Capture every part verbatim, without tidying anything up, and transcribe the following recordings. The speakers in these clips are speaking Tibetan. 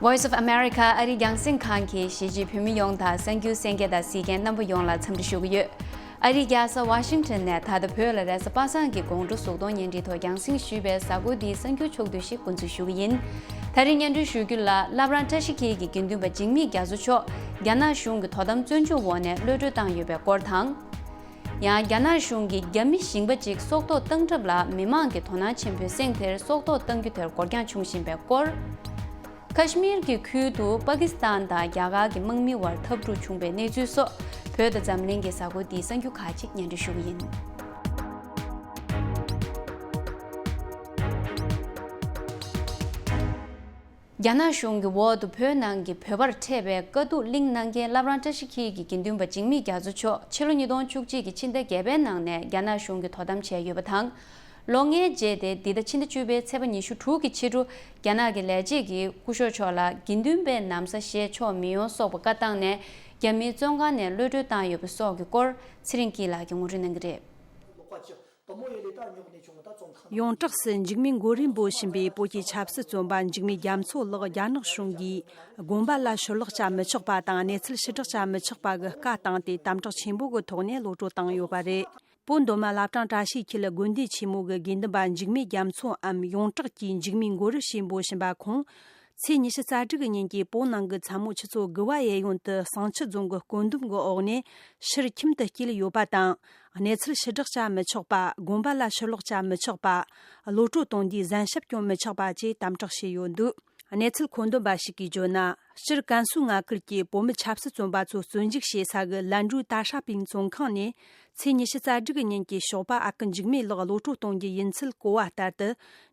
Voice of America ཨ་རིའི་རྒྱང་སྲིང་ཁང་གིས་གཞིས་བྱེས་བོད་མི་ཡོངས་དང་གསར་འགྱུར་གསན་མཁན་དང་གཟིགས་མཁན་རྣམ་པ་ཡོངས་ལ་འཚམས་འདྲི་ཞུ་གི་ཡོད། ཨ་རིའི་རྒྱལ་ས་ཝ་ཤིང་ཊོན་ནས་ད་ལྟ་བོད་ལ་རེས་གཟའ་པ་སངས་ཀྱི་དགོང་དྲོ་གཟུགས་མཐོང་བརྙན་འཕྲིན་ཐོག་རྒྱང་སྲིང་ཞུས་པའི་གཟའ་འཁོར་འདིའི་གསར་འགྱུར་ཕྱོགས་བསྡུས་ཤིག་འགོ་འཛུགས་ཞུ་གི་ཡིན། ད་རིང་སྙན་སྒྲོན་ཞུ་རྒྱུ་ལ་བླ་བྲང་བཀྲ་ཤིས་འཁྱིལ་གྱི་དགེ་འདུན་པ་འཇིགས་མེད་རྒྱ་མཚོ་མཆོག་རྒྱ་ནག་གཞུང་གི་དོ་དམ་བཙོན་འཇུག་འོག་ནས་གློད་གྲོལ་བཏང་ཡོད་པའི་སྐོར་དང་། ཡང་རྒྱ་ནག་གཞུང་གིས་རྒྱ་མི་ཞིང་པ་གཅིག་སྲོག་ཐོག་བཏང་གྲབས་ལ་མི་མང་གི་དོ་སྣང་ཆེན་པོས་གསེང་དེར་སྲོག་ཐོག་གཏང་རྒྱུ་དེར་འགོར་འགྱངས་བྱུང་བཞིན་པའི་སྐོར། ཁ་ཤི་མིར་གྱི་ཁུལ་དུ་པ་ཀི་སི་ཐན་དང་རྒྱ་གར་གྱི་དམག་མི་བར་འཐབ་འཁྲུག་བྱུང་བའི་གནས་ཚུལ་སོགས་བོད་དང་འཛམ་གླིང་གི་གཟའ་འཁོར་འདིའི་གསར་འགྱུར་ཁག་ཅིག་སྙན་སྒྲོན་ཞུ་གི་ཡིན། རྒྱ་ནག་གཞུང་གི་འོག་ཏུ་བོད་ནང་གི་བོད་པར་འཕྲད་པའི་དཀའ་སྡུག་གླེང་གནང་མཁན་བླ་བྲང་བཀྲ་ཤིས་འཁྱིལ་གྱི་དགེ་འདུན་པ་འཇིགས་མེད་རྒྱ་མཚོ་མཆོག་ཕྱི་ལོ་ཉིས་སྟོང་བཅུ་གཅིག་གི་ཕྱི་ཟླ་བརྒྱད་པའི་ནང་ནས་རྒྱ་ནག་གཞུང་གིས་དོ་དམ་བྱས་ཡོད་པ་དང་། ལོ་ལྔའི་རྗེས་ཏེ་འདི་ཟླ་ཕྱི་ཟླ་བཅུ་པའི་ཚེས་པ་ཉི་ཤུ་དྲུག་གི་ཕྱི་དྲོ་རྒྱ་ནག་གི་ལས་བྱེད་ཀྱིས་སྐུ་ཞབས་མཆོག་ལ་དགེ་འདུན་པའི་ན་བཟའ་བཞེས་ཆོག་མི་ཡོང་སོགས་པ་བཀའ་བཏང་ནས་རྒྱ་མིའི་བཙོན་ཁང་ནས་གློད་གྲོལ་བཏང་ཡོད་པ་སོགས་ཀྱི་སྐོར་ཚེ་རིང་སྐྱིད་ལགས་ཀྱིས་ངོ་སྤྲོད་གནང་གི་རེད། ཡོངས་གྲགས་སུ་འཇིགས་མེད་མགོ་རིལ་འབོད་བཞིན་པའི་བོད་ཀྱི་ཆབ་སྲིད་བཙོན་པ་འཇིགས་མེད་རྒྱ་མཚོ་ལགས་རྒྱ་ནག་གཞུང་གིས་དགོན་པ་ལ་ཕྱིར་ལོག་བྱ་མི་ཆོག་པ་དང་གནས་ཚུལ་ཕྱིར་བསྒྲགས་བྱ་མི་ཆོག་པ་གི་བཀའ་བཏང་སྟེ་དམ་དྲག་ཆེན་པོ་གི་ཐོག་ནས་གློད་གྲོལ་བཏང་ཡོད་པ་རེད། བོད་མདོ་སྨད་བླ་བྲང་བཀྲ་ཤིས་འཁྱིལ་དགོན་སྡེ་ཆེན་མོ་གི་དགེ་འདུན་པ་འཇིགས་མེད་རྒྱ་མཚོའམ་ཡོངས་གྲགས་ཀྱི་འཇིགས་མེད་མགོ་རིལ་ཞེས་འབོད་བཞིན་པ་ཁོང་། ཚེས་ཉི་ཤུ་རྩ་དྲུག་གི་ཉིན་གྱི་བོད་ནང་གི་མཚན་མོ་ཆུ་ཚོད་དགུ་པ་ཡས་གཡོན་དུ་བསང་ཆུ་རྫོང་གི་བཀོད་འདོམས་ཀྱི་འོག་ནས་ཕྱིར་ཁྱིམ་དུ་སྐྱེལ་ཡོད་པ་དང་། གནས་ཚུལ་ཕྱིར་བསྒྲགས་བྱ་མི་ཆོག་པ། དགོན་པ་ལ་ཕྱིར་ལོག་བྱ་མི་ཆོག་པ། གློད་གྲོལ་གཏོང་དུས་གཟན་ཞབས་སྐྱོན་མི་ཆོག་པ་བཅས་དམ་དྲག་བྱས་ཡོད་འདུག་གནས་ཚུལ་མཁོ་འདོན་པ་ཞིག་གིས་བརྗོད་ན། སྤྱིར་ཀན་སུའུ་མངའ་ཁུལ་གྱི་བོད་མི་ཆབ་སྲིད་བཙོན་པ་ཚོ་བཙོན་འཇུག་བྱེད་ས་གི་ལན་གྲུའི་ཏཱ་ཧྲ་ཕིང་བཙོན་ཁང་ནས། ཚེས་ཉི་ཤུ་རྩ་དྲུག་གི་ཉིན་གྱི་ཞོགས་པ་ཨ་ཁུ་འཇིགས་མེད་ལགས་གློད་གྲོལ་གཏོང་རྒྱུ་ཡིན་ཚུལ་གོ་བ་ལྟར་དུ།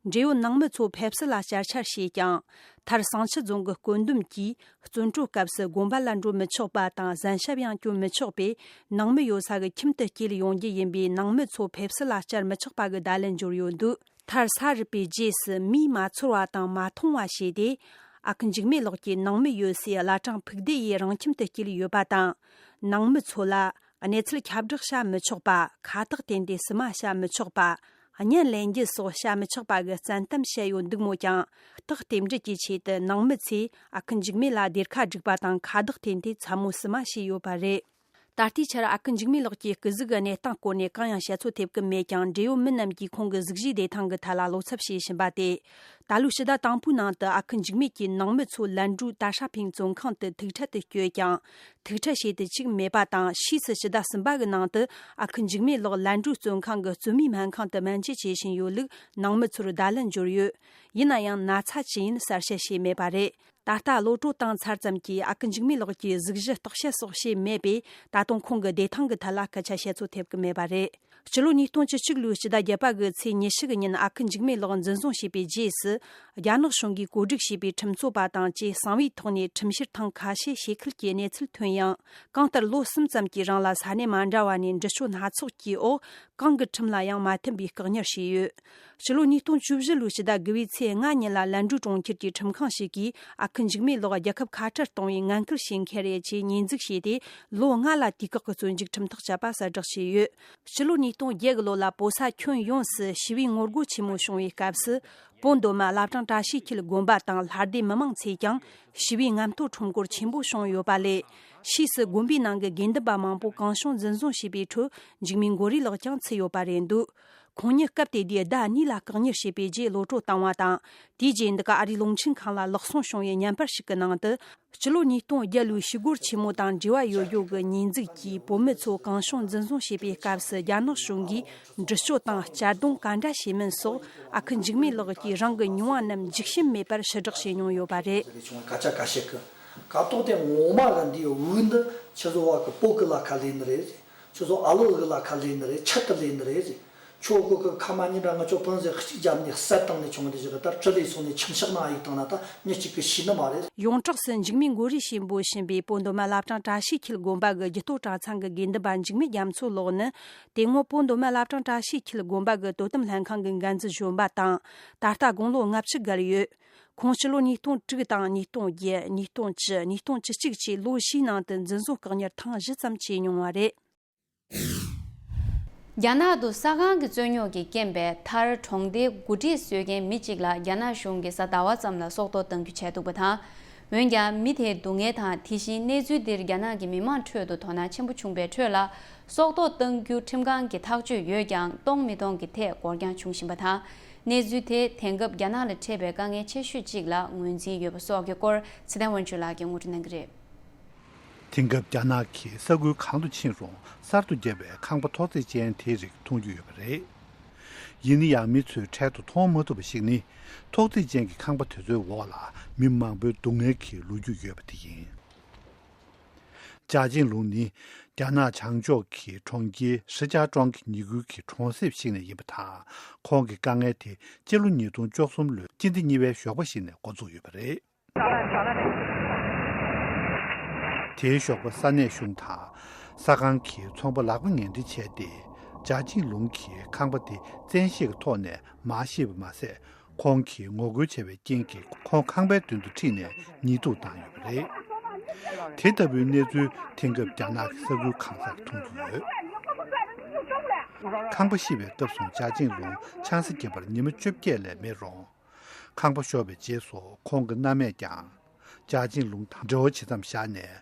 འབྲེལ་ཡོད་ནང་མི་ཚོ་ཕེབས་བསུ་ལ་བཅར་འཆར་བྱས་ཀྱང་། མཐར་བསང་ཆུ་རྫོང་གི་བཀོད་འདོམས་ཀྱིས། བཙོན་གྲོལ་སྐབས་སུ་དགོན་པ་ལ་འགྲོ་མི་ཆོག་པ་དང་གཟན་ཞབས་ཡང་གྱོན་མི་ཆོག་པས། ནང་མི་ཡོད་ས་གི་ཁྱིམ་དུ་སྐྱེལ་ཡོང་རྒྱུ་ཡིན་པས། ནང་མི་ཚོ་ཕེབས་བསུ་ལ་བཅར་མི་ཆོག་པ་གི་བརྡ་ལན་འབྱོར་ཡོད་འདུག་མཐར་ས་རུབ་པའི་རྗེས་སུ་མིས་མ་ཚོར་བ་དང་མ་མཐོང་བ་བྱས་ཏེ། ཨ་ཁུ་འཇིགས་མེད་ལགས་ཀྱི་ནང་མི་ཡོད་སའི་བླ་བྲང་ཕུག་སྡེ་ཡི་རང་ཁྱིམ་དུ་སྐྱེལ་ཡོད་པ་དང་། ནང་མི་ཚོ་ལ་གནས་ཚུལ་ཁྱབ་བསྒྲགས་བྱ་མི་ཆོག་པ། ཁ་བཏགས་བསྟན་ཏེ་སི་མ་བྱ་མི་ཆོག་པ། བརྙན་ལེན་རྒྱུ་སོགས་བྱ་མི་ཆོག་པ་གི་བཙན་གཏམ་བཤད་ཡོད་འདུག་མོད་ཀྱང་། རྟགས་རྟེན་འབྲེལ་གྱི་ཆེད་དུ་ནང་མི་ཚོས་ཨ་ཁུ་འཇིགས་མེད་ལ་སྡེར་ཁ་བསྒྲིགས་པ་དང་ཁ་བཏགས་བསྟན་ཏེ་མཚན་མོ་སི་མ་བྱས་ཡོད་པ་རེད། ད་ལྟའི་ཆར་ཨ་ཁུ་འཇིགས་མེད་ལགས་ཀྱི་སྐུ་གཟུགས་ཀྱི་གནས་སྟངས་སྐོར་ནས་གང་ཡང་བཤད་ཚོད་ཐེབས་ཀྱི་མེད་ཀྱང་། འབྲེལ་ཡོད་མི་རྣམས་ཀྱིས་ཁོང་གི་གཟུགས་གཞིའི་བདེ་ཐང་གི་ཐད་ལ་བློ་འཚབ་བྱེད་བཞིན་པ་སྟེ། ད་ལོའི་ཕྱི་ཟླ་དང་པོའི་ནང་དུ་ཨ་ཁུ་འཇིགས་མེད་ཀྱི་ནང་མི་ཚོ་ལན་གྲུའི་ཏཱ་ཧྲ་ཕིང་བཙོན་ཁང་དུ་ཐུག་འཕྲད་དུ་བསྐྱོད་ཀྱང་། ཐུག་འཕྲད་བྱེད་དུ་བཅུག་མེད་པ་དང་། ཕྱིས་སུ་ཕྱི་ཟླ་གསུམ་པ་གི་ནང་དུ་ཨ་ཁུ་འཇིགས་མེད་ལགས་ལན་གྲུའི་བཙོན་ཁང་གི་བཙོན་མིའི་སྨན་ཁང་དུ་སྨན་བཅོས་བྱེད་བཞིན་ཡོད་ལུགས་ནང་མི་ཚོར་བརྡ་ལན་འབྱོར་ཡོད། ཡིན་ན་ཡང་ན་ཚ་ཅི་ཡིན་གསལ་བཤད་བྱས་མེད་པ་རེད། ད་ལྟ་གློད་གྲོལ་བཏང་ཚར་ཙམ་གྱིས་ཨ་ཁུ་འཇིགས་མེད་ལགས་ཀྱི་གཟུགས་གཞི་རྟོག་དཔྱད་སོགས་བྱས་མེད་པས། ད་དུང་ཁོང་གི་བདེ་ཐང་གི་ཐད་ལ་སྐད་ཆ་བཤད་ཚོད་ཐེབས་ཀྱི་མེད་པ་རེད། སྤྱི་ལོ་ཉིས་སྟོང་བཅུ་གཅིག་ལོའི་ཕྱི་ཟླ་བརྒྱད་པ་གི་ཚེས་ཉི་ཤུ་གི་ཉིན་ཨ་ཁུ་འཇིགས་མེད་ལགས་འཛིན་བཟུང་བྱས་པའི་རྗེས་སུ། རྒྱ་ནག་གཞུང་གིས་བཀོད་སྒྲིག་བྱས་པའི་ཁྲིམས་རྩོད་པ་དང་བཅས་གསང་བའི་ཐོག་ནས་ཁྲིམས་བཤེར་ཐེངས་ཁ་ཤས་བྱེད་ཁུལ་གྱི་གནས་ཚུལ་ཐོན་ཡང་། གང་ལྟར་ལོ་གསུམ་ཙམ་གྱི་རིང་ལ་ས་གནས་མ་འདྲ་བ་ནས་འདྲི་གཅོད་སྣ་ཚོགས་ཀྱི་འོག་གང་གི་ཁྲིམས་ལ་ཡང་མ་མཐུན་པའི་བཀག་ཉར་བྱས་ཡོད། ཕྱི་ལོ་ཉིས་སྟོང་བཅུ་བཞི་ལོའི་ཕྱི་ཟླ་དགུ་པའི་ཚེས་ལྔ་ཉིན་ལ་ལན་གྲུ་གྲོང་ཁྱེར་གྱི་ཁྲིམས་ཁང་ཞིག་གིས་ཨ་ཁུ་འཇིགས་མེད་ལགས་རྒྱལ་ཁབ་ཁ་བྲལ་གཏོང་བའི་ངན་སྐུལ་བྱེད་མཁན་རེད་ཅེས་ཉེས་འཛུགས་བྱས་ཏེ། ལོ་ལྔ་ལ་དུས་བཀག་གི་བཙོན་འཇུག་ཁྲིམས་ཐག་བཅད་པ་གསལ་བསྒྲགས་བྱས་ཡོད། ཕྱི་ལོ་ཉིས་སྟོང་བརྒྱད་གི་ལོ་ལ་བོད་ས་ཁྱོན་ཡོངས་སུ་ཞི་བའི་ངོ་རྒོལ་ཆེན་མོ་བྱུང་བའི་སྐབས་སུ། བོད་མདོ་སྨད་བླ་བྲང་བཀྲ་ཤིས་འཁྱིལ་དགོན་པ་དང་ལྷ་སྡེ་མི་མང་ཚོས་ཀྱང་ཞི་བའི་རྔམ་སྟོན་ཁྲོམ་སྐོར་ཆེན་པོ་བྱུང་ཡོད་པ་ལས། ཕྱིས་སུ་དགོན་པའི་ནང་གི་དགེ་འདུན་པ་མང་པོ་གང་བྱུང་འཛིན་བཟུང་བྱས་པའི་ཁྲོད་འཇིགས་མེད་མགོ་རིལ་ལགས་ཀྱང་ཚུད་ཡོད་པ་རེད་འདུག་ཁོང་ཉིད་སྐབས་དེ་དུས་ཟླ་གཉིས་ལ་བཀག་ཉར་བྱས་པའི་རྗེས་གློད་གྲོལ་བཏང་བ་དང་། དེའི་རྗེས་འདི་ག་ཨ་རིའི་རླུང་འཕྲིན་ཁང་ལ་ལག་སོང་བྱུང་བའི་བརྙན་པར་ཞིག་གི་ནང་དུ། སྤྱི་ལོ་ཉིས་སྟོང་བརྒྱད་ལོའི་ཞི་རྒོལ་ཆེན་མོ་དང་འབྲེལ་བ་ཡོད་ཡོད་ཀྱི་ཉེས་འཛུགས་ཀྱིས་བོད་མི་ཚོ་གང་བྱུང་འཛིན་བཟུང་བྱས་པའི་སྐབས་སུ། རྒྱ་ནག་གཞུང་གིས་འདྲི་གཅོད་དང་གཅར་རྡུང་ག་འདྲ་བྱས་མིན་སོགས་ཨ་ཁུ་འཇིགས་མེད་ལགས་ཀྱིས་རང་གི་མྱོང་བ་རྣམས་འཇིགས་ཞུམ་མེད་པར་ཕྱིར་བསྒྲགས་བྱས་མྱོང་ཡོད་པ་རེད། སྐད་ཆ་ཁ་ཤས་ཀྱི་ཀ་ཏོག་དེ་ངོ་མ་གི་འདིའི་འུ་འདི་ཆི་ཟོ་བ་གི་པོ་ཀི་ལ་ཁ་ལེན་ནི་རེད། ཁྱོད་ཚོ་ཨ་ལོ་གི་ལ་ཁ་ལེན་ནི་རེད། ཆེད་དུ་ལེན་ནི་རེད། ཁྱོད་གི་གི་ཁ་མ་ཉིན་ར་ང་ཚོ་ཕན་ཟེ་གཅིག་རྒྱབ་ནས་བསད་བཏང་ནས་བྱུང་དེ་ཞིག་ད་གྲི་ལས་སོང་ནས་ཁྱིམ་ཤག་ནང་གཡུག་བཏང་ན་ད་མྱི་གཅིག་གི་ཤི་ནི་མ་རེད། ཡོངས་གྲགས་སུ་འཇིགས་མེད་མགོ་རིལ་ཞེས་འབོད་བཞིན་པའི་བོད་མདོ་སྨད་བླ་བྲང་བཀྲ་ཤིས་འཁྱིལ་དགོན་པ་གི་རྒྱུད་སྟོད་གྲྭ་ཚང་གི་དགེ་འདུན་པ་འཇིགས་མེད་རྒྱ་མཚོ་ལགས་ནི། དེ་སྔོན་བོད་མདོ་སྨད་བླ་བྲང་བཀྲ་ཤིས་འཁྱིལ་དགོན་པ་གི་དོ་དམ་ལྷན་ཁང་གི་འགན་འཛིན་གཞོན་པ་དང་། ད་ལྟ་དགུང་ལོ་ལྔ་བཅུ་བརྒལ་ཡོད། ཁོང་སྤྱི་ལོ་ཉིས་སྟོང་དྲུག་དང་ཉིས་སྟོང་བརྒྱད། ཉིས་སྟོང་བཅུ། ཉིས་སྟོང་བཅུ་གཅིག་བཅས་ལོ་བཞིའི་ནང་དུ་འཛིན་བཟུང་བཀག་ཉར་ཐེངས་བཞི་ཙམ་བྱས་མྱོང་བ་རེད། རྒྱ་ནག་ཏུ་ས་ཁང་གི་རྩོད་རྙོག་གི་རྐྱེན་པས་མཐར་གྲོང་སྡེའི་འགོ་ཁྲིད་གསོད་མཁན་མི་གཅིག་ལ་རྒྱ་ནག་གཞུང་གིས་གཟའ་ཟླ་བ་ཙམ་ལ་སྲོག་ཐོག་གཏང་རྒྱུ་བྱས་འདུག་པ་དང་། འོན་ཀྱང་མི་དེའི་སྡུག་བསྔལ་དང་དེ་བཞིན་གནས་ཚུལ་འདིར་རྒྱ་ནག་གི་མི་མང་ཁྲོད་དུ་དོ་སྣང་ཆེན་པོ་བྱུང་བའི་ཁྲོད་ལ། སྲོག་ཐོག་གཏང་རྒྱུ་ཁྲིམས་ཁང་གི་ཐག་གཅོད་ཡོད་ཀྱང་གཏོང་མི་གཏོང་གི་ཐད་འགོར་འགྱངས་བྱུང་བཞིན་པ་དང་། གནས་ཚུལ་དེ་དེང་སྐབས་རྒྱ་ནག་ལ་འཕྲད་པའི་དཀའ་ངལ་ཆེ་ཤོས་གཅིག་ལ་ངོས་འཛིན་ཡོད་པ་སོགས་ཀྱི་སྐོར་ཚེ་བརྟན་དབང་ཕྱུག་ལགས་ཀྱིས་ངོ་སྤྲོད་གནང་གི་རེད། དེང་སྐབས་རྒྱ་ནག་གིས་ས་ཁུལ་གང་དུ་ཕྱིན་རུང་གསར་དུ་བརྒྱབ་པའི་ཁང་པ་ཐོག་བརྩེགས་ཅན་དེའི་རིགས་མཐོང་རྒྱུ་ཡོད་པ་རེད། ཡིན་ན་ཡང་མི་ཚོས་འཕྲལ་དུ་མཐོང་མ་ཐུབ་པ་ཞིག་ནི། ཐོག་བརྩེགས་ཅན་གྱི་ཁང་པ་དེ་ཚོའི་འོག་ལ་མི་མང་པོའི་སྡུག་བསྔལ་གྱི་ལོ་རྒྱུས་ཡོད་པ་དེ་ཡིན། ཅཱ་ཅིང་ལུང་ནི་རྒྱ་ནག་བྱང་ཕྱོགས་ཀྱི་གྲོང་ཁྱེར་ཧྲི་ཅཱ་ཀྲོང་གི་ཉེ་ཁུལ་གྱི་གྲོང་གསེབ་ཞིག་ནས་ཡིན་པ་དང་། ཁོང་གི་དཀའ་ངལ་དེ་སྤྱི་ལོ་ཉིས་སྟོང་བཅུ་གསུམ་ལོའི་སྤྱི་ཟླ་གཉིས་པའི་ཞོགས་པ་ཞིག་ནས་འགོ་བཙུགས་ཡོད་པ་རེད། དེའི་ཞོགས་པ་ས་གནས་གཞུང་དང་། ས་ཁང་གི་ཚོང་པ་ལག་པ་ངན་འདྲེན་བྱས་ཏེ། ཅཱ་ཅིང་ལུང་གི་ཁང་པ་དེ་བཙན་ཤེད་ཀྱི་ཐོག་ནས་མར་བཤིག་པ་མ་ཟད། ཁོང་གིས་ངོ་རྒོལ་བྱས་པའི་རྐྱེན་གྱིས་ཁོང་ཁང་པའི་མདུན་དུ་ཁྲིད་ནས་ཉེས་འཛུགས་བཏང་ཡོད་པ་རེད། དེ་ལྟ་བུའི་གནས་ཚུལ་དེང་སྐབས་རྒྱ་ནག་གི་ས་ཁུལ་གང་སར་མཐོང་རྒྱུ་ཡོད། ཁང་པ་བཤིག་པའི་སྐབས་སུ་ཅཱ་ཅིང་ལུང་ཆང་ས་བརྒྱབ་པར་ཉི་མ་བཅོ་བརྒྱད་ལས་མེད་རུང་། ཁང་པ་ཤོར་བའི་རྗེས་སུ་ཁོང་གི་མནའ་མས་ཀྱང་། ཅཱ་ཅིང་ལུང་དང་འབྲེལ་བ་བྱེད་མཚམས་བཞག་ནས།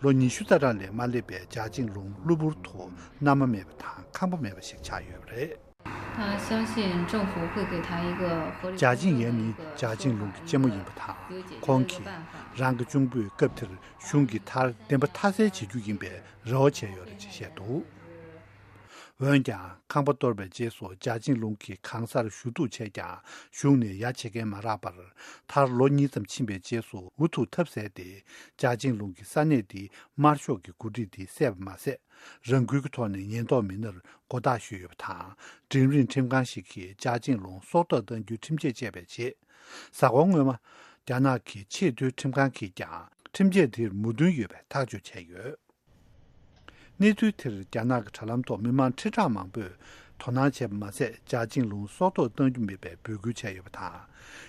ལོ་ཉི་ཤུ་རྩ་གྲངས་ལས་མ་སླེབས་པའི་ཅཱ་ཅིང་ལུང་གློ་བུར་དུ་མནའ་མ་མེད་པ་དང་ཁང་པ་མེད་པ་ཞིག་ཆགས་ཡོད་པ་རེད། 他相信政府会给他一个合理 ཅཱ་ཅིང་ཡན་ནི་ཅཱ་ཅིང་ལུང་གི་གཅེན་མོ་ཡིན་པ་དང་། ཁོང་གིས་རང་གི་གཅུང་པོས་སྐབས་དེར་གཞུང་གི་མཐར་བདེན་པ་མཐའ་གསལ་བྱེད་རྒྱུ་ཡིན་པའི་རེ་བ་བྱས་ཡོད་རེད་ཅེས་བཤད་འདུག། འོན་ཀྱང་ཁང་པ་གཏོར་བའི་རྗེས་སུ་ཅཱ་ཅིང་ལུང་གི་གང་སར་ཞུ་གཏུག་བྱས་ཀྱང་གཞུང་ནས་ཡ་བྱེད་མཁན་མ་རག་པར། མཐར་ལོ་གཉིས་ཙམ་ཕྱིན་པའི་རྗེས་སུ་འུ་ཐུག་ཐབས་ཟད་དེ། ཅཱ་ཅིང་ལུང་གི་ས་གནས་དེའི་དམར་ཤོག་གི་འགོ་ཁྲིད་དེ་བསད་པ་མ་ཟད། རང་འགུལ་གྱི་ཐོག་ནས་ཉེན་རྟོག་མི་སྣར་མགོ་བཏགས་ཞུས་ཡོད་པ་དང་། འབྲིང་རིམ་ཁྲིམས་ཁང་ཞིག་གིས་ཅཱ་ཅིང་ལུང་སྲོག་ཐོག་གཏང་རྒྱུའི་ཁྲིམས་ཆད་བཅད་པའི་རྗེས། གཟའ་འཁོར་སྔོན་མ། རྒྱ་ནག་གི་ཆེས་མཐོའི་ཁྲིམས་ཁང་གིས་ཀྱང་ཁྲིམས་ཆད་དེར་མོས་མཐུན་ཡོད་པའི་ཐག་གཅོད་བྱས་ཡོད། གནས་ཚུལ་དེར་རྒྱ་ནག་གི་དྲ་ལམ་ཐོག་མི་མང་ཁྲི་ཕྲག་མང་པོས་དོ་སྣང་བྱས་པ་མ་ཟད། ཅཱ་ཅིང་ལུང་སྲོག་ཐོག་གཏང་རྒྱུ་མེད་པའི་འབོད་སྐུལ་བྱས་ཡོད་པ་དང་།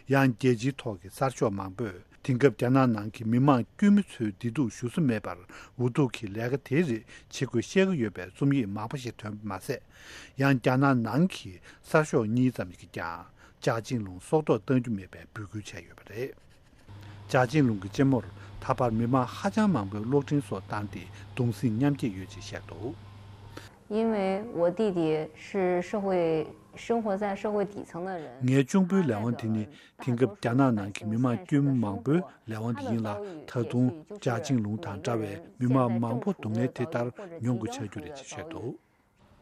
ཡང་རྒྱལ་སྤྱིའི་ཐོག་གི་གསར་ཤོག་མང་པོས་དེང་སྐབས་རྒྱ་ནག་ནང་གི་མི་མང་དཀྱུས་མ་ཚོའི་བདེ་སྡུག་ཞུ་ས་མེད་པར། འུ་ཐུག་གིས་ལས་ཀ་དེ་རིགས་བྱེད་དགོས་བཤད་ཀྱི་ཡོད་པའི་རྩོམ་ཡིག་མང་པོ་ཞིག་ཐོན་པ་མ་ཟད། ཡང་རྒྱ་ནག་ནང་གི་གསར་ཤོག་གཉིས་ཙམ་ཞིག་གིས་ཀྱང་ཅཱ་ཅིང་ལུང་སྲོག་ཐོག་གཏང་རྒྱུ་མེད་པའི་འབོད་སྐུལ་བྱས་ཡོད་པ་རེད། ཅཱ་ཅིང་ལུང་གི་གཅེན་མོར་ད་བར་མི་མང་ཧ་ཅང་མང་པོས་གློག་འཕྲིན་སོགས་བཏང་སྟེ་གདུང་སེམས་མཉམ་སྐྱེད་ཡོད་ཅེས་བཤད་འདུག། 因为我弟弟是社会生活在社会底层的人。 ངའི་གཅུང་པོའི་ལས་དབང་དེ་ནི་དེང་སྐབས་རྒྱ་ནག་ནང་གི་མི་མང་དཀྱུས་མ་མང་པོའི་ལས་དབང་དེ་ཡིན་ལ། ད་དུང་ཅཱ་ཅིང་ལུང་དང་འདྲ་བའི་མི་མང་མང་པོ་སྡུག་བསྔལ་དེ་ལྟར་མྱོང་དགོས་ཆགས་རྒྱུ་རེད་ཅེས་བཤད་འདུག།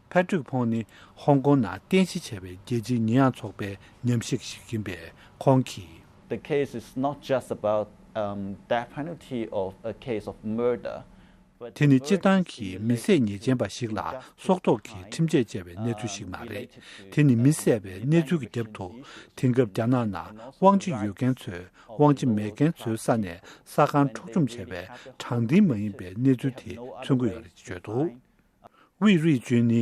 Patrick Phong་ནི་ཧོང་ཀོང་ནང་རྟེན་གཞི་བྱས་པའི་རྒྱལ་སྤྱིའི་ཉེས་ཡངས་ཚོགས་པའི་ཉམས་ཞིབ་ཞིག་ཡིན་པས། ཁོང་གིས། The case is not just about, um, death penalty of a case of murder, but the murder is related to the case of murder. དེ་ནི་སྤྱིར་བཏང་གི་མི་བསད་ཉེས་ཅན་པ་ཞིག་ལ་སྲོག་ཐོག་གི་ཁྲིམས་ཆད་བཅད་པའི་གནས་ཚུལ་ཞིག་མ་རེད། དེ་ནི་མི་བསད་པའི་གནས་ཚུལ་གྱི་རྒྱབ་ཏུ། དེང་སྐབས་རྒྱ་ནག་ནང་དབང་ཆ་ཡོད་མཁན་ཚོས་དབང་ཆ་མེད་མཁན་ཚོའི་ས་ནས་ས་ཁང་འཕྲོག་བཅོམ་བྱས་པའི་དྲང་བདེན་མ་ཡིན་པའི་གནས་ཚུལ་དེ་མཚོན་གྱི་ཡོད་རེད་ཅེས་བརྗོད་འདུག། ཝེ་རི་ཅུན་ནི་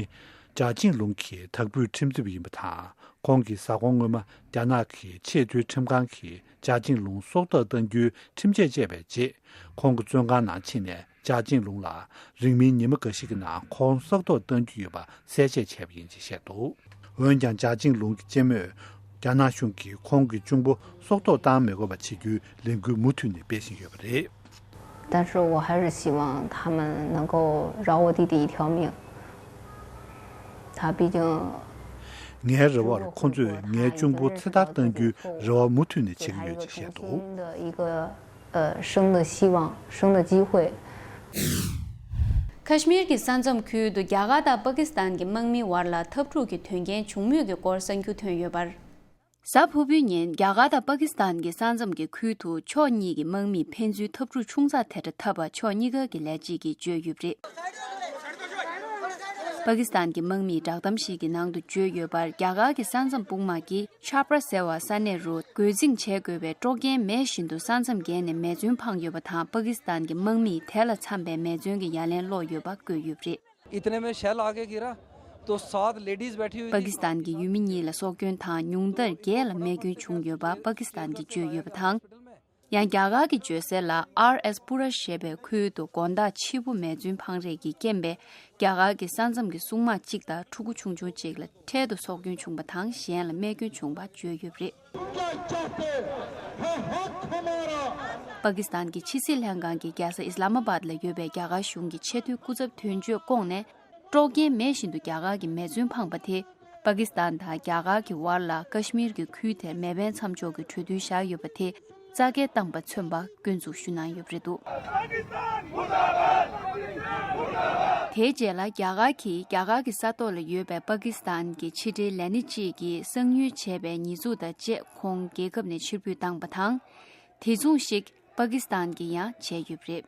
ཅཱ་ཅིང་ལུང་གི་དྭགས་པོའི་ཁྲིམས་རྩོད་པ་ཡིན་པ་དང་། ཁོང་གིས་གཟའ་འཁོར་སྔོན་མ་རྒྱ་ནག་གི་ཆེས་མཐོའི་ཁྲིམས་ཁང་གིས་ཅཱ་ཅིང་ལུང་སྲོག་ཐོག་གཏང་རྒྱུའི་ཁྲིམས་ཆད་བཅད་པའི་རྗེས། ཁོང་གི་བཙོན་ཁང་ནང་ཕྱིན་ནས་ཅཱ་ཅིང་ལུང་ལ་རིང་མིན་ཉི་མ་འགའ་ཞིག་གི་ནང་ཁོང་སྲོག་ཐོག་གཏང་རྒྱུ་ཡོད་པ་གསལ་བཤད་བྱས་པ་ཡིན་ཅེས་བཤད་འདུག། འོན་ཀྱང་ཅཱ་ཅིང་ལུང་གི་གཅེན་མོས། རྒྱ་ནག་གཞུང་གིས་ཁོང་གི་གཅུང་པོ་སྲོག་ཐོག་བཏང་མི་དགོས་པ་བྱེད་རྒྱུའི་ལས་འགུལ་མུ་མཐུད་ནས་སྤེལ་བཞིན་ཡོད་པ་རེད། 但是我还是希望他们能够饶我弟弟一条命。他毕竟 ངའི་རེ་བར་ཁོང་ཚོས་ངའི་གཅུང་པོ་ཚེ་ཐར་གཏང་རྒྱུའི་རེ་བ་མུ་མཐུད་ནས་བྱེད་ཀྱི་ཡོད་ཅེས་བཤད་འདུག། 的一个呃生的希望，生的机会。 ཁ་ཤ་མིར་གྱི་ས་མཚམས་ཁུལ་དུ་རྒྱ་གར་དང་པ་ཀི་སི་ཐན་གྱི་དམག་མིའི་བར་ལ་འཐབ་འཁྲུག་གི་དོན་རྐྱེན་བྱུང་མུས་ཀྱི་སྐོར་གསར་འགྱུར་ཐོན་ཡོད་པར། གཟའ་ཕུར་བུའི་ཉིན་རྒྱ་གར་དང་པ་ཀི་སི་ཐན་གྱི་ས་མཚམས་ཀྱི་ཁུལ་དུ་ཕྱོགས་གཉིས་ཀྱི་དམག་མིས་ཕན་ཚུན་འཐབ་འཁྲུག་ཆུང་ཙག་དེ་འདྲ་འཐབ་པ་ཕྱོགས་གཉིས་ཀ་གི་ལས་བྱེད་ཀྱིས་བརྗོད་ཡོད་པ་རེད། པ་ཀི་སི་ཐན་གྱི་དམག་མིས་བསྒྲགས་གཏམ་ཞིག་གི་ནང་དུ་བརྗོད་ཡོད་པར། རྒྱ་གར་གྱི་ས་མཚམས་དཔུང་དམག་གིས་ཆབ་ར་ཟེར་བ་ས་གནས་རུ་རྒོལ་འཛིང་བྱེད་དགོས་པའི་དཀྲོག་རྐྱེན་མེད་བཞིན་དུ་ས་མཚམས་བརྒལ་ནས་མེ་མཚོན་འཕངས་ཡོད་པ་དང་། པ་ཀི་སི་ཐན་གྱི་དམག་མིས་དེ་ལ་འཚམ་པའི་མེ་མཚོན་གྱི་ཡ་ལན་སློག་ཡོད་པ་བཀོད་ཡོད་པ་རེད། इतने में शेल आके गिरा, तो सात लेडीज बैठी हुई थी। པ་ཀི་སི་ཐན་གྱི་ཡུལ་མི་གཉིས་ལ་སྲོག་སྐྱོན་དང་ཉུང་མཐར་བརྒྱད་ལ་རྨས་སྐྱོན་བྱུང་ཡོད་པ་པ་ཀི་སི་ཐན་གྱིས་བརྗོད་ཡོད་པ་དང་། ཡང་རྒྱ་གར་གྱི་བརྗོད་གསལ་ལ་ཨར་ཨེས་པུ་ར་ཞེས་པའི་ཁུལ་དུ་དགོང་དག་ཕྱི་པོ་མེ་རྫུན་འཕངས་རེས་ཀྱི་རྐྱེན་པས་རྒྱ་གར་གྱི་ས་མཚམས་ཀྱི་སྲུང་དམག་གཅིག་དང་ཕྲུ་གུ་ཆུང་ཆུང་གཅིག་ལ་འཕྲལ་དུ་སྲོག་སྐྱོན་བྱུང་བ་དང་། གཞན་ལ་རྨས་སྐྱོན་བྱུང་བ་བརྗོད་ཡོད་པ་རེད། པ་ཀི་སི་ཐན་གྱི་ཕྱི་སྲིད་ལྷན་ཁང་གི་རྒྱལ་ས་ཨིས་ལ་མ་བཱད་ལ་ཡོད་པའི་རྒྱ་གར་གཞུང་གི་ཆེས་མཐོའི་སྐུ་ཚབ་དོན་གཅོད་ཀོང་ནས། དཀྲོག་རྐྱེན་མེད་བཞིན་དུ་རྒྱ་གར་གྱི་མེ་མཚོན་འཕངས་པ་དེས། པ་ཀི་སི་ཐན་དང་རྒྱ་གར་གྱི་བར་ལ་ཀ་ཤི་མིར་གྱི་ཁུལ་དེར་མེ་འཕེན་མཚམས་འཇོག་གི་གྲོས་མཐུན་བཞག་ཡོད་པ་དེ་རྩ་འགལ་བཏང་པ་མཚོན་པ་སྐྱོན་འཛུགས་ཞུ་གནང་ཡོད་པ་རེད་འདུག་དེའི་རྗེས་ལ་རྒྱ་གར་གྱིས་རྒྱ་གར་གྱི་ས་ཐོག་ལ་ཡོད་པའི་པ་ཀི་སི་ཐན་གྱི་ཕྱི་འབྲེལ་ལས་སྣེ་གཅིག་གིས་གསང་ཉུལ་བྱས་པའི་ཉེས་འཛུགས་དང་བཅས་ཁོང་རྒྱལ་ཁབ་ནས་ཕྱིར་འབུད་བཏང་པ་དང་། དེ་མཚུངས་ཤིག་པ་ཀི་སི་ཐན་གྱིས་ཡང་བྱས་ཡོད་པ་རེད།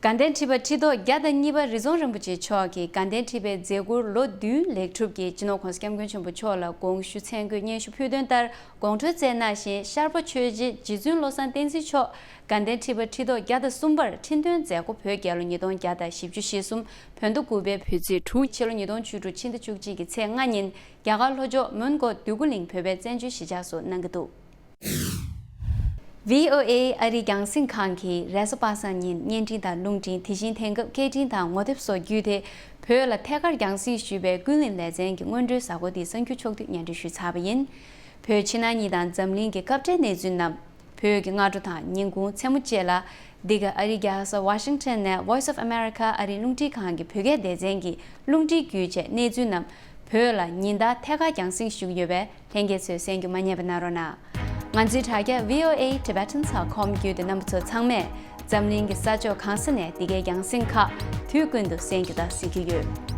དགའ་ལྡན་ཁྲི་པ་ཁྲི་ཐོག་བརྒྱ་དང་གཉིས་པ་རི་རྫོང་རིན་པོ་ཆེ་མཆོག་གིས་དགའ་ལྡན་ཁྲི་པའི་མཛད་ཁུར་ལོ་བདུན་ལེགས་གྲུབ་ཀྱིས་སྤྱི་ནོར་༸གོང་ས་༸སྐྱབས་མགོན་ཆེན་པོ་མཆོག་ལ་དགོངས་ཞུ་མཚན་བཀོད་སྙན་ཞུ་ཕུལ་དོན་ལྟར་དགོངས་འཁྲོལ་བསྩལ་གནང་བཞིན། ཤར་པ་ཆོས་རྗེ་རྗེ་བཙུན་བློ་བཟང་བསྟན་འཛིན་མཆོག་དགའ་ལྡན་ཁྲི་པ་ཁྲི་ཐོག་བརྒྱ་དང་གསུམ་པར་ཁྲི་འདོན་མཛད་སྒོ་བོད་རྒྱལ་ལོ་ཉིས་སྟོང་བརྒྱ་དང་བཞི་བཅུ་ཞེ་གསུམ་བོད་ཟླ་དགུ་པའི་བོད་ཚེས་དྲུག་ཕྱི་ལོ་ཉིས་སྟོང་བཅུ་དྲུག་ཕྱི་ཟླ་བཅུ་གཅིག་གི་ཚེས་ལྔ་ཉིན་རྒྱ་གར་ལྷོ་ཕྱོགས་མོན་གྷོ་འདོད་རྒུ་གླིང་བོད་པའི་བཙན་བྱོལ་གཞིས་ཆགས་སུ་གནང་གི་འདུག་བྷི་ཨོ་ཨེ་ཨ་རིའི་རྒྱང་སྲིང་ཁང་གིས་རེས་གཟའ་པ་སངས་ཉིན་བརྙན་འཕྲིན་དང་རླུང་འཕྲིན། དེ་བཞིན་དེང་སྐབས་སྐད་འཕྲིན་དང་ངོ་དེབ་སོགས་བརྒྱུད་དེ། བོད་ལ་ཐད་ཀར་རྒྱང་སྲིང་ཞུས་པའི་ཀུན་གླེང་ལེ་ཚན་གྱི་སྔོན་འགྲོའི་གཟའ་འཁོར་འདིའི་གསར་འགྱུར་ཕྱོགས་བསྡུས་སྙན་སྒྲོན་ཞུས་ཚར་བ་ཡིན། བོད་ཕྱི་ནང་གཉིས་དང་འཛམ་གླིང་གི་སྐབས་འབྲེལ་གནས་ཚུལ་རྣམས། བོད་ཀྱི་སྔ་དྲོ་དང་ཉིན་གུང་མཚན་མོ་བཅས་ལ། འདི་ག་ཨ་རིའི་རྒྱལ་ས་ཝ་ཤིང་ཊོན་ནས་Voice of America ཨ་རིའི་རླུང་འཕྲིན་ཁང་གི་བོད་སྐད་སྡེ་ཚན་གྱི་རླུང་འཕྲིན་བརྒྱུད་བཅས་གནས་ཚུལ་རྣམས་བོད་ལ་ཉིན་ལྟར་ཐད་ཀར་རྒྱང་སྲིང་ཞུ་གི་ཡོད་པས། ལྷན་རྒྱས་ཚོས་གསན་རྒྱུ་མ་བསྙེལ་བ་གནང་རོགས་གནང་། ང་ཚོའི་དྲ་རྒྱ་བྷི་ཨོ་ཨེ་ཊི་བྷེ་ཊན་ཌོཊ་ཀོམ་བརྒྱུད་དེ་རྣམ་པ་ཚོ་ཚང་མས་འཛམ་གླིང་གི་ས་ཕྱོགས་གང་ས་ནས་འདི་གའི་རྒྱང་སྲིང་ཁག་དུས་ཀུན་ཏུ་གསན་རྒྱུ་དང་གཟིགས་རྒྱུ་ཡོད།